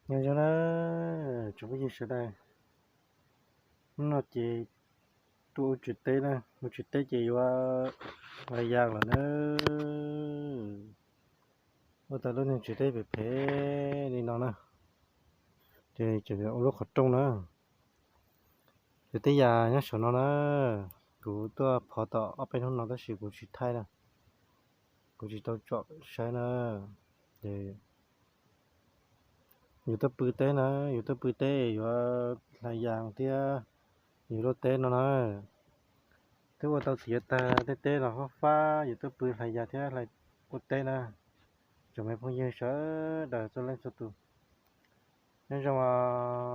Nyob zoo na, tsoom phooj ywg sawv daws, hnub no ces tuaj ua tsev teb na, ua tsev teb ces yuav hlais yas lawm na. Ua tau lub niag tsev teb phem phem li no na, ces tseem yuav ua lub qhov rooj na. Ces tej yam nyob saum no na, kuv tuaj phov tau ob peb hnub no tab sis kuv tsis thaij na, kuv tsis tau tsom saib na. Ces yus tuaj pw teb na, yus tuaj pw teb yuav hlais yas thiab yus luaj teb no na. Twb ua tau txiv yuav tag, tej teb los fab fab, yus tuaj pw hlais yas thiab hlais ua teb na. Tsoom me phooj ywg sawv daws txhua leej txhua tus, nyob zoo,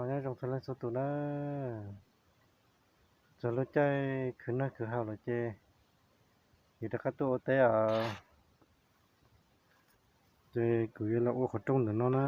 nyob zoo txhua leej txhua tus na. Txog lub caij khwv noj khwv haus lawm ces yus rov qab tuaj ua teb os. Ces kuv yuav los ua qhov rooj ntawm no na.